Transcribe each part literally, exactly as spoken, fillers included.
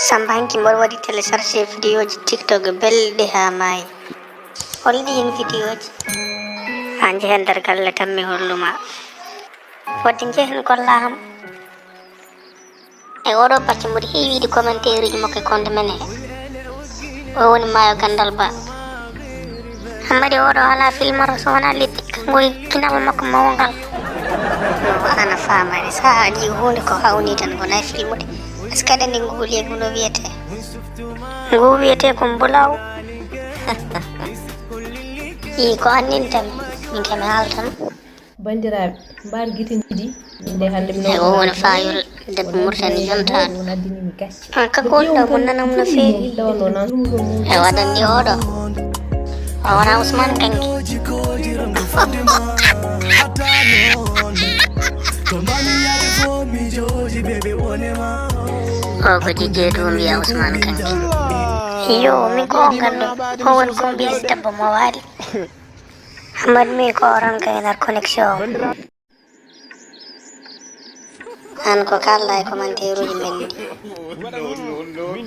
Samba, hanki mboɗo waɗi téléchargé vidéoji TikTok belɗi haa maayi. Holɗi heen vidéoji? Haa njehen nder galle tan mi holluma. Fodde njehen kolla ham. E oɗo parti mboɗo heewi yiide commentaire uji makko e compte men he. O woni maayo gandal ba. Hammadi oɗo alaa filmoro so wonaa leppi, kanko e kinal makko mawngal. No, ana faamani, so a yi'i huunde ko hawni tan, wonaa filmude. Est-ce que aɗa anndi nguuli e nguno wiyetee? Ngu wiyetee ko mbulaw. Ii, ko annin tan, min kam mi haaltan. Banndiraaɓe, mbaar gite ɗiɗi, min de hannde mi e o woni faayol debbo Murtani jontaaɗo. Won addini mi gacce. Ah, ka ko ɗo mo nanam no feewi. E waɗandi oɗo. O wona Ousmane Kanki. O ko Jijje Duum wiya Ousmane Kanki. Yo, min ko on ganndo. O woni complice debbo mo waali. Hamad mi ko oran kay nar connexion. An ko kalla e commentaire uji men ɗi.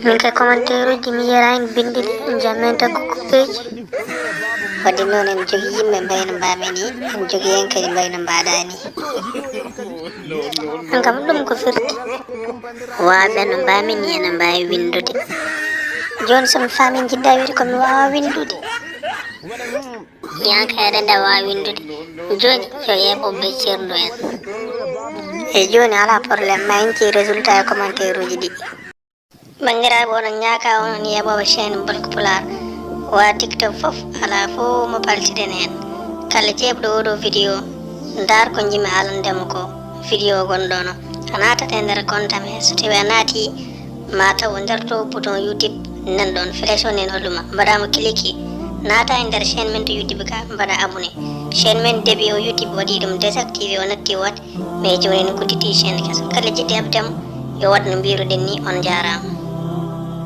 Min kay commentaire uji mi yera en bindi ɗi, jamen taggu kupeji. Wadde noon en jogi yimɓe mbayno mbamen ni, en jogi en kadi mbayno mbaɗa ni. An kam ɗum ko firti. Waɓe no mbamin ni ene mbawi windude. Joni somi faami jiɗɗa wiide komi wawa windude. Yanka eɗen ɗa wawi windude. Joni yo yeɓoɓe ceerno en. E joni ala problème, ma en ci résultat e commentaire uji ɗi. Banndiraaɓe, oɗon ñaaka onon yeɓoɓe chaîne Bolko Pulaar. Wa TikTok fof ala fof mo paltiɗen heen. Kala jeeɓɗo oɗo vidéo, ndaar ko njimi alandemo ko vidéo gonɗo no. A naatat e nder compte am he, so tawi a naati, ma taw nder to bouton YouTube nan ɗon flèche o nen holluma, mbaɗa mo cliquer, naata e nder chaîne men to YouTube ka, mbaɗa abonné. Chaîne men début o YouTube waɗi ɗum désactivé, o natti o waɗ, mais joni en gudditi chaîne keso. Kala jiɗɗo heɓdemo yo waɗ no mbiruɗen ni, on jaaraama.